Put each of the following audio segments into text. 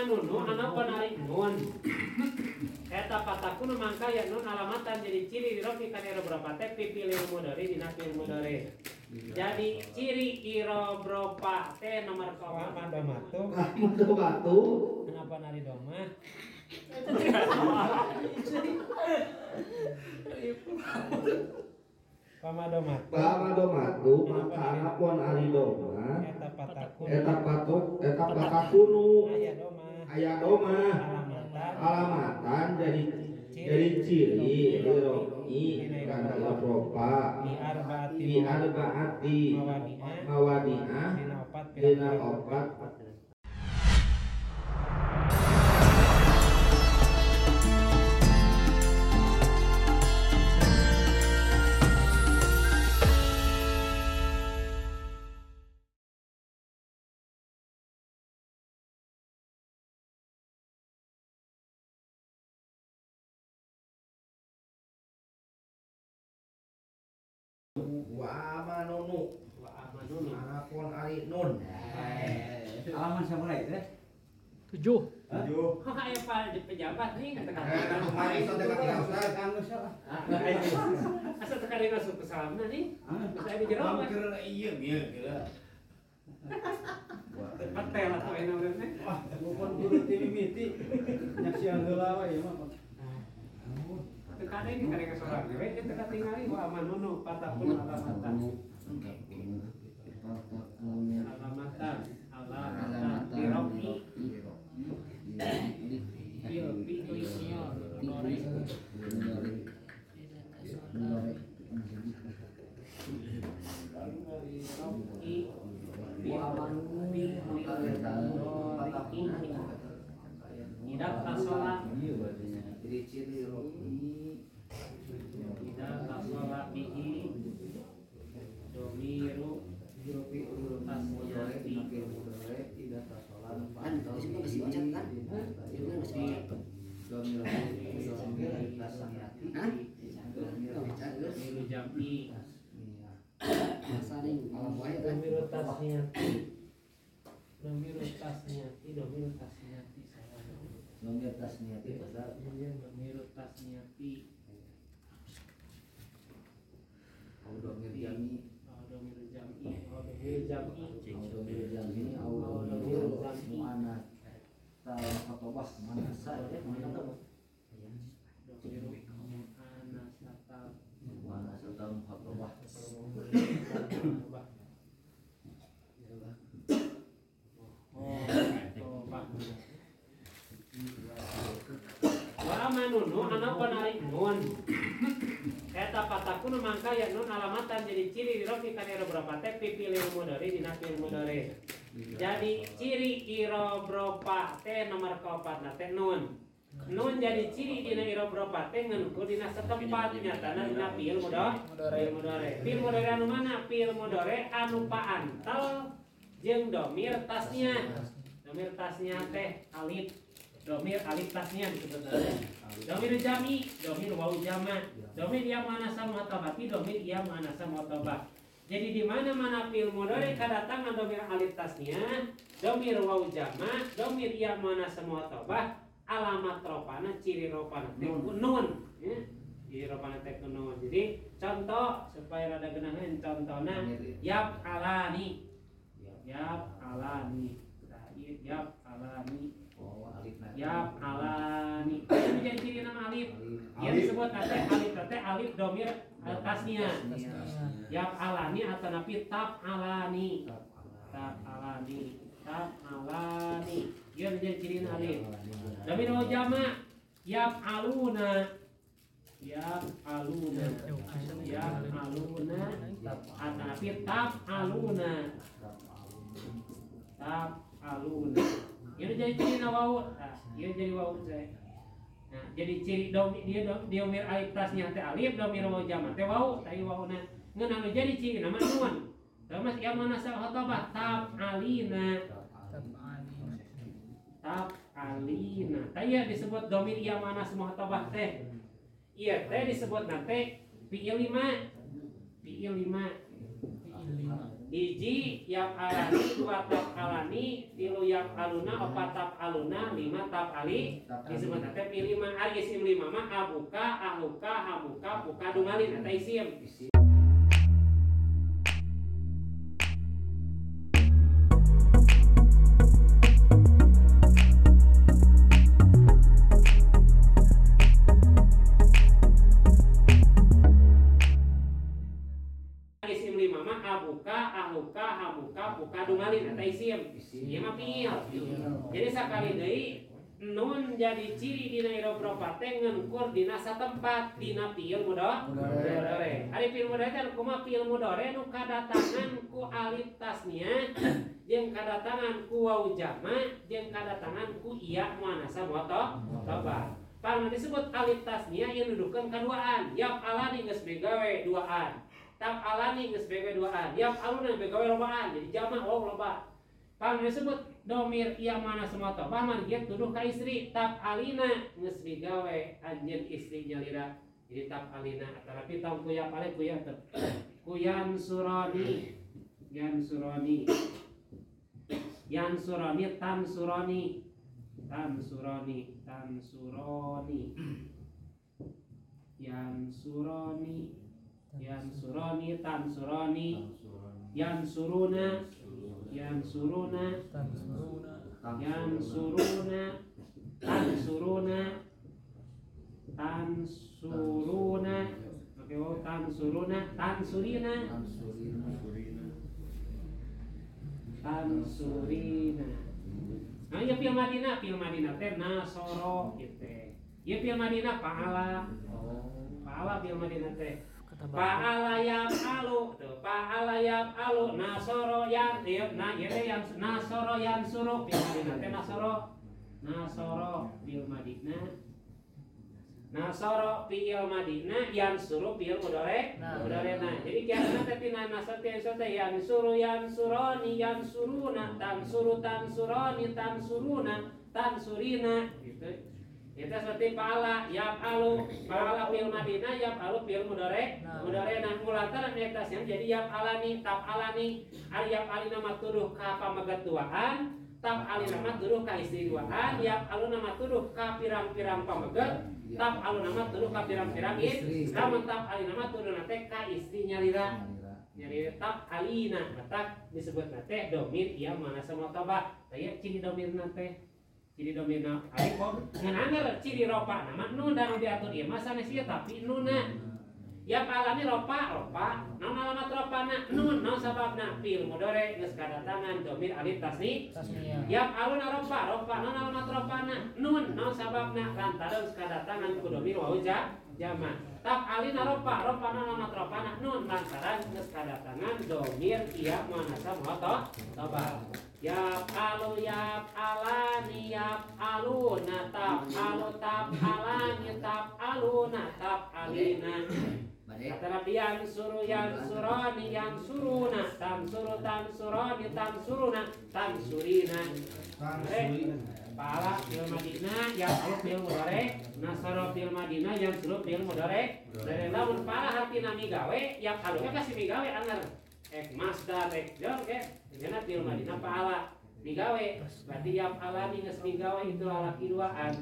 amanunu anapun ari nun. Eta patakunu mangka ya nun alamatan jadi ciri rofi kan i'rob teh pipilih mudhari dina fi'il mudhari. Jadi ciri i'rob rofa teh nomor kaopat domatu. Domatu. Kenapa nari domah? Pamadomatu. Pamadomatu maka anapun ari domah eta patakunu. Eta patuk eta patakunu. Aya domah. Aya domah. Alamatan jadi ciri rofi kana rofa bi arbaati mawadi'ah dina opat wa amanunu anapun ari nun. Alaman sabaraha teh? 7. 7. Aya pak pejabat nih kata mari sadekah ka Ustaz. Asa teu kade masuk ke salamna nih. Geus aya di jero mah. Iya bieu geura. Hotel atuh aya urang teh. Wah, bukan guru ti mimiti. Nyaksian heula we ieu mah. Teu kade ini kade ka sorang we teu katingali wa amanunu patakun alamatan. Alamatan alamatan dirofi fil fi'li tidak tasola tidak tasola bihi domiru tasniati domiru tasniati wa amanunu anapun ari nun. Eta patakunu mangka ya nun alamatan jadi ciri rofi kan i'rob rofa teh pipilih mudhari dina fi'il mudhari. Jadi ciri i'rob rofa teh nomor kaopatna teh nun. Nun jadi ciri dina i'rob rofa teh ngan dina setempat nyatana dina fi'il mudhari. Fi'il mudhari anu mana? Fi'il mudhari anu paantel jeung domir tasnya. Domir tasnya teh alif. Domir alif tasnya disebut. Domir jami, domir wawu jama, domir ya muannasa muhatabati, domir ya muannasa muhatabah. Jadi di mana-mana fi'il mudhari kadatangan domir alif tasnya, domir wawu jama, domir ya muannasa muhatabah, alamat ropana ciri ropana teh nun, ya. Ciri ropana teh nun. Jadi contoh supaya rada geunaheun contohna yab alani. Yab alani. Yab alani. Yab alani. Ini jadi ciri nama alif. Yang disebut teh alif teh alif domir tasnya. Yab alani atau napi tab alani. Tab alani. Tab alani. Dia menjadi ciri nama alif. Domir wawu jama yab aluna. Yab aluna. Yab aluna atau napi tab aluna. Tab aluna. Ini jadi ciri wawu. Nah, ini jadi wawu teh. Nah, jadi ciri dia domir alif tasnya teh alif, domir wawu jama teh wawu, teh wawuna. Ngeun anu jadi ciri nama nun. Terus ya mana sahatabah tab alina. Tab alina. Tah ieu disebut domir ya mana muhatabah teh. Ieu teh disebut na teh fi'il 5. Fi'il 5. Hiji yap alani, dua tap alani, tilu yap aluna, opat tap aluna, lima tap ali disebut teh fiil lima. Ari isim lima mah abuka, ahluka, hamuka, puka, dumalin eta isim. Isim lima mah abuka, ahluka, hamuka, puka, dumalin eta isim. Ieu mah fiil. Jadi sakali deui nun jadi ciri dina i'rob rofa teh ngenkur dina satempat dina fiil mudhari. Ari fiil mudhari teh kumaha fiil mudhari nu kadatangan ku alif tasniah jeung kadatangan ku waw jama jeung kadatangan ku iya muannasa mukhatabah. Pangna disebut alif tasniah ieu nuduhkeun kaduaan. Yap alani geus begawe duaan. Tap alani geus begawe duaan. Yap aluna begawe lobaan. Jadi jama waw loba. Pang disebut domir iya mana semua tobah man kieu tuduh ka istri tap alina geus migawe anjeun istri nyalira. Jadi tap alina atarapi tong kuya pale kuya teu. Kuyan surani yan surani yan surani tan surani tan surani tan surani yan surani yan surani tan surani yan suruna yan suruna yan suruna tan suruna tan suruna oke oh tan suruna tan surina tan surina. Nah ieu fiil madina teh nasoro kitu. Ieu fiil madina paala. Paala fiil madina teh Fa'ala yaf'alu tuh fa'ala yaf'alu nasoro yan ieu na ieu teh yang nasoro yansuru fil madinah teh nasoro nasoro fil madinah nasoro fil madinah yansuru fil mudhari mudharina. Jadi kiasna teh tina nasoro teh yansuru yansurani yansuruna tansuru tansurani tansuruna tansurina gitu. Itu seperti fa'ala yaf'alu fa'ala fil madinah yaf'alu fil mudhari mudharina mulantaran eta yang jadi yaf'alani taf'alani ari yaf'alina mah tuduh ka pamegat duaan taf'alina mah tuduh ka istri duaan yaf'aluna mah tuduh ka pirang-pirang pamegat taf'aluna mah tuduh ka pirang-pirang istri lamun taf'alina mah tuduhna teh ka istri nyalira nyalira taf'alina matak disebutna teh domir ieu muannats mukhatabah. Tah ciri domirna teh ciri domina alif ngan anger ciri ropa nama nun dan diatur ieu mah sanes ieu tapi nunna ya alani ropa ropa naon alamat ropana nun naon sababna fiil mudhari geus kadatangan domir alif tasni ya aluna ropa ropa naon alamat ropana nun naon sababna lantaran geus kadatangan ku domir waw jama tap alina ropa ropa naon alamat ropana nun lantaran geus kadatangan domir iya muannats mukhatabah. Yap alu yap alani yap aluna tap alu tap alani tap aluna tap alina. Kata yang suru yang surani yang suruna tam suru tam surani tam suruna tam surina. Paala fil madinah yang alu fil mudhari nasara fil madinah yang suru fil mudhari. Dari lamun paala hartina migawe yap alu kasih migawe anger. Ek masdar ek jong ke dina fil madinah paala migawe berarti yap alani geus migawe itu lalaki duaan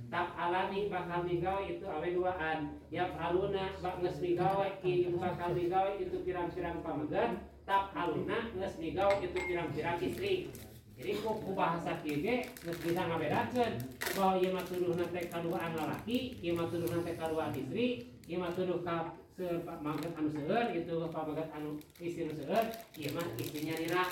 tap alani bakal migawe itu awe duaan yap aluna bak geus migawe ki bakal migawe itu pirang-pirang pamegat tap aluna geus migawe itu pirang-pirang istri. Jadi ku bahasa kieu ge geus bisa ngabedakeun bahwa ieu mah tuduhna teh kaduaan lalaki, ieu mah tuduhna teh kaduaan istri, ieu mah tuduh ka pamegat anu seueur, itu pamegat anu istri nu seueur, ieu mah istrinya nira.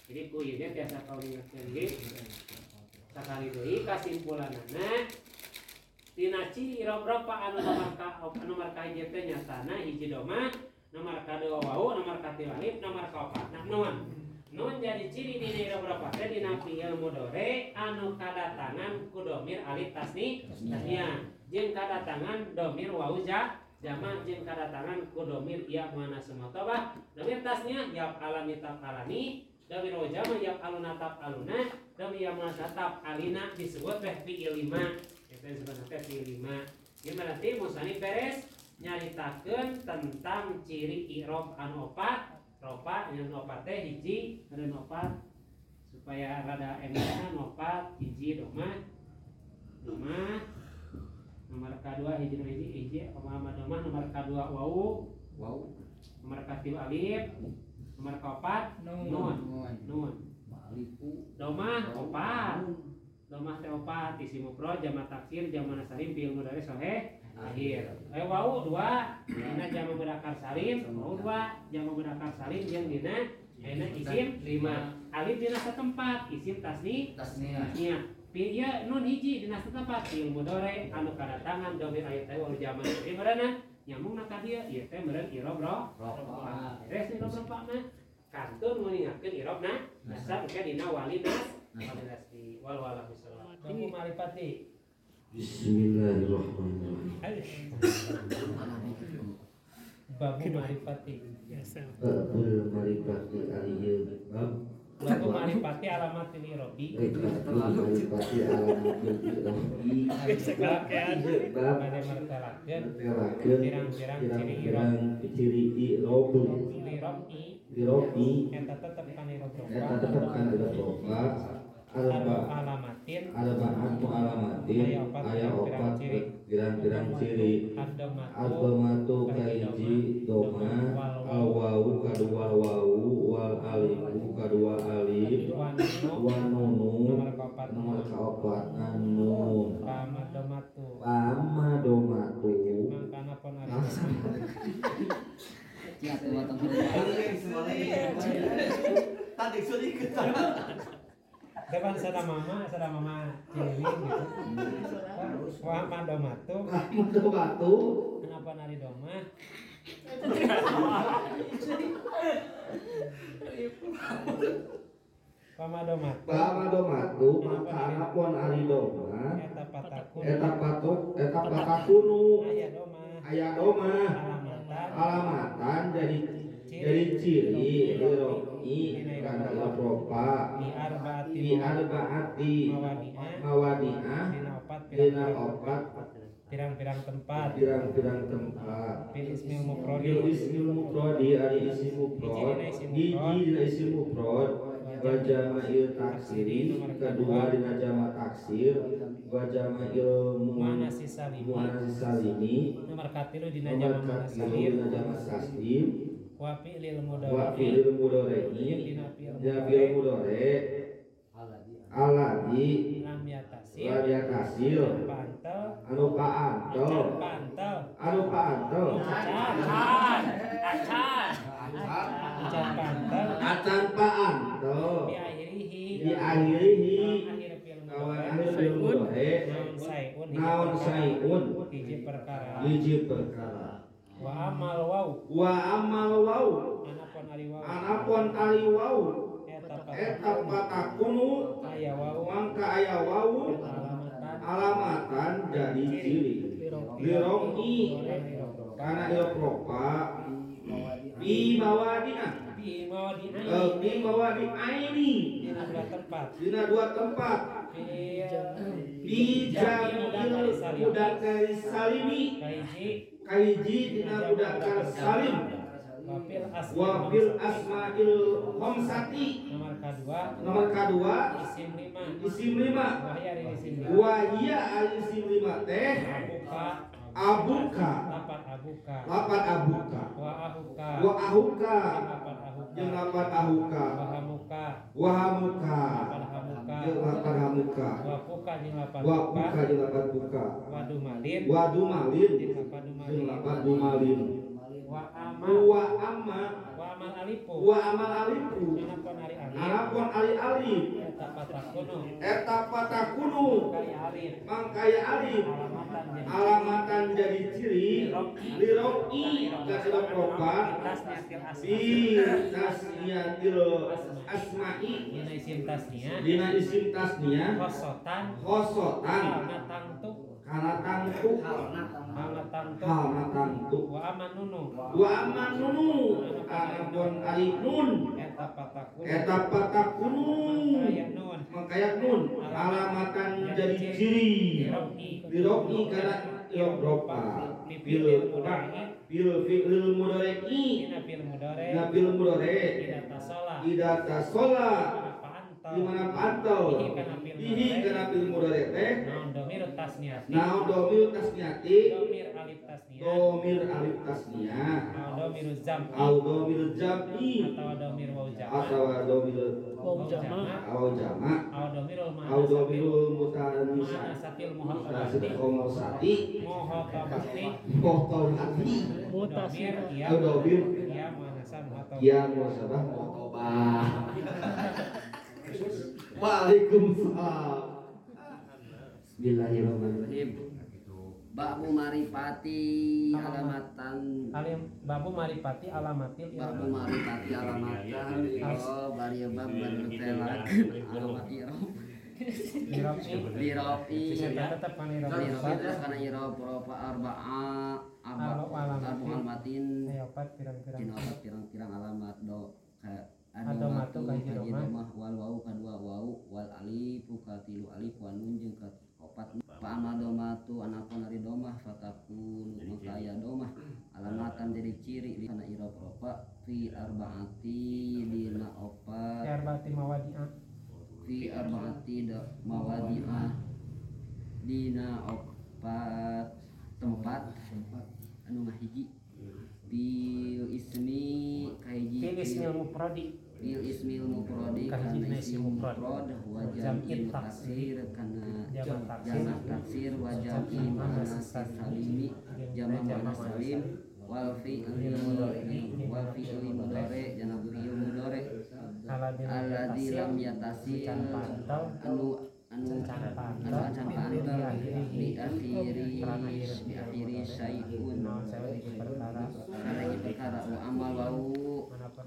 Jadi ku ieu ge tiasa kauningakeun ge. Sakali deui kasimpulanana tina ciri i'rob rofa anu nomor ka hiji teh nyatana hiji domah, nomor kadua wau, nomor katilu alif, nomor kaopatna nun. Nun jadi ciri dina i'rob rofa teh dina fiil mudhari anu kadatangan ku domir alif tasni tasniah jeung kadatangan domir waw jama jeung kadatangan ku domir ya muannats mukhatabah. Domir tasniah yap alani tap alani, domir waw jama yap aluna tap aluna, domir ya muannats tap alina disebut teh fiil lima. Eta disebut teh fiil lima. Ieu berarti musannif beres nyaritakeun tentang ciri i'rob anu opat. Ropa yang opat teh hiji ada opat supaya rada enak opat hiji domah Domah nomor kadua hiji hiji hiji omah domah nomor kadua wau Wau. Nomor katilu alif, nomor kaopat Nun. nun. Nun. Alifu. Domah opat. Domah teh opat isim mufrad jama taksir jama salim fi'il mudhari sahih akhir. Wau dua dina jama mudzakkar salim, wau dua jama mudzakkar salim jeung dina ayeuna isim lima. Alif dina satempat isim tasni Tasniah. tasniah. Fi'il nun hiji dina satempat fi'il mudhari anu kadatangan domir aya teh wau jama. Ieu meureunna nyambungna ka dieu ieu teh meureun i'rob ro. Rofa. Beres i'rob rofa mah. Kantun nguningakeun i'robna nasab engke dina wali nas wali nasbi wal wala bisawab. Babu maripati. Bismillahirrahmanirrahim. Babu maripati. Babul marifati aliyul bab. Babu maripati alamat i'robi. Babul marifati alamatil i'robi. Bab Bade mertelakeun mertelakeun pirang-pirang ciri pirang-pirang ciri i'rob i'robi i'robi eta tetep kana i'rob eta tetep kana i'rob rofa arba alamatin arba'atu alamatin aya opat pirang-pirang ciri ad-dhammatu kahiji doma al wawu kadua wawu wal alifu kadua alif wa nunu nomor kaopat nun pama domatu mangkana pon ari Tadi sudah ikut. Depan sada mama ciliwing gitu. Wah madomatu. Madomatu. Kenapa nari domah? Pamadomatu. Pamadomatu maka pon ari domah. Eta patakun. Eta patuk, eta patakunu. Aya domah. Aya domah. Alamatan. Alamatan jadi ciri liro'i kana rofa bi arbaati mawadi'ah dina opat pirang-pirang tempat pirang-pirang tempat fil ismil mufrad fil ismil mufrad ari isim mufrad hiji dina isim mufrad wa jama'il taksiri kedua dina jama taksir wa jama'il muannats salimi nomor katilu dina jama salim wa fi'lil mudhari dina fi'il mudhari alladzi lam yatasil anu paantel anu paantel acan paantel diakhirihi kawan akhir fi'il mudhari naon saiun hiji perkara wa amal wau anapon ari wau eta patakunu mangka aya wau alamatan jadi ciri liro'i kana i'rob rofa bi mawadi'ah bi mawadi'aini dina dua tempat bi jamil mudzakkar salimi kahiji dina mudzakkar salim wa fil asma'il khamsati nomor kadua isim lima wa hiya al isim lima teh abuka lapat abuka wa ahuka jeung lapat ahuka wa hamuka jeung lapat hamuka wa puka jeung lapat puka wa dumalin jeung lapat dumalin wa amal alifu anapon ari alif eta patakunu mangkaya alif alamatan jadi ciri liro'i ka rofa bi tasniyatil asma'i dina isim tasniyah khosotan kana tangtu halna tangtu wa wa aman nunu anapon ari nun eta patakunu mangkaya nun alamatan jadi ciri liro'i kana i'rob rofa fil fi'il mudhari'i dina fi'il mudhari ida tasola di mana pantau bihi kana fi'il mudhari teh tasniati. Naon domir tasniati? Domir alif tasniah. Domir alif tasniah. Au domir jam'i. Au domir jam'i. Atau domir waw jama. Atau domir waw jama. Waw jama. Au domirul Au domirul mu'annasatil muhatabati. Muhatabati. Muhatabati. Muhatabati. Domir ya. Au domir ya muannasa muhatabah. Ya muannasah muhatabah. Waalaikumsalam. Bismillahirrahmanirrahim. Babu marifati alamatan. Alim babu marifati alamatil. Babu marifati alamatan. Oh bari bab bertelakeun alamat i'rab. Lirofi. Tetep kana i'rab. Lirofi terus kana i'rab rofa arba'a alamatin. Aya opat pirang-pirang. Dina opat pirang-pirang alamat do ka adomatu ka domah wal wau kadua wau wal alif ka tilu alif wa nun jeung ka opat fa amadomatu anapun ari domah fatakun maka aya domah alamatan jadi ciri kana i'rab rofa fi arbaati dina opat fi arbaati mawadi'a fi arbaati mawadi'a dina opat tempat anu ngahiji bil ismi kahiji bil ismil mufradi bil ismil mufradi kana isim mufrad wa jam'il taksir kana jamak taksir wa jam'il muannas salimi jamak muannas salim wal fi'li mudhari jana fi'il mudhari alladzi lam yatasil anu anu acan pantel di akhiri syai'un perkara wa amal wau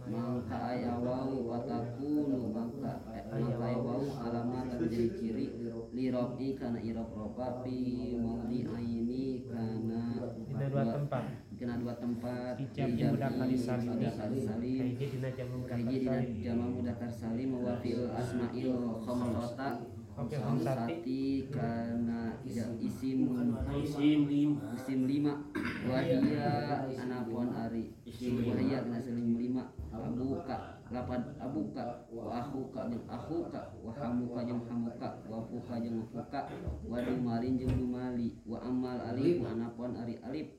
mangka aya wau wa takunu mangka aya wau alamat jadi ciri li rofi kana i'rab rofa fi maudhi'aini kana dua tempat kena dua tempat jam'i mudzakkar salim kahiji dina jama mudzakkar salim wa fil asma'il khamsata khamsati kana isim isim lima wahia anapun ari wahia kana isim lima abuka lapad abuka wa akhuka jeung akhuka wa hamuka jeung hamuka wa fuka jeung fuka wa dumalin jeung dumali wa amal alif anapun ari alif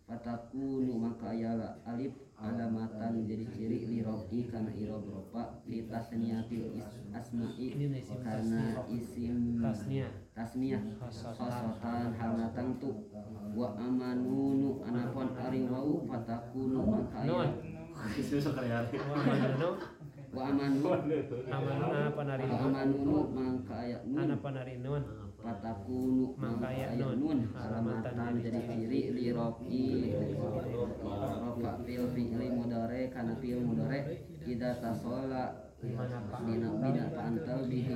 fatakunu maka ayala alif alamatan jadi ciri li rofi kana i'rab rofa fi tasniyatil asma'i karena isim tasniyah khosatan halna tangtu wa amanunu anapun ari wau fatakunu maka ayala wa amanu amanunu mangka aya nun anapun ari nun fatakunu mangka aya nun alamatan jadi ciri li rofi rofa fil fi'li mudhari kana fi'il mudhari idza tasola dina bina pantal bihi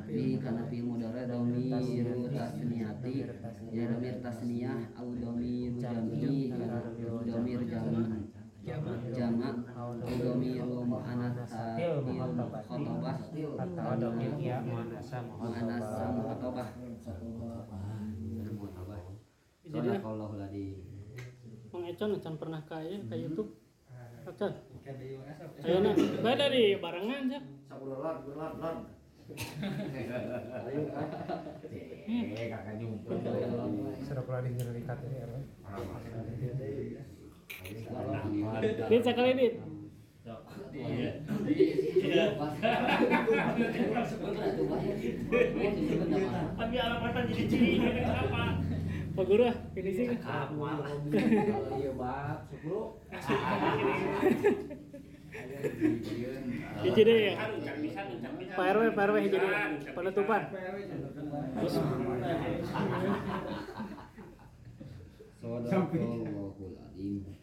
bi kana fi'il mudhari dhamiru tasniyati ya dhamir tasniyah au dhamiru jam'i kana dhamir jama' jamak dhamiru mu'annasatil khatabah atau dhamir ya muannasa muhatabah. Jadi Mang Econ can pernah ka ieu ka YouTube. Econ. Ayeuna bae dari barengan sia. Sabulan bulan. Kakak nyumpul. Sudah pernah di KTR. Dit sekali dit. Tapi alamatan jadi ciri kenapa? Pak Guru ini sih. Iya bab, sepuluh. Hiji deh ya. Pak RW hiji deh. Penutupan. Sadaqallahul adzim.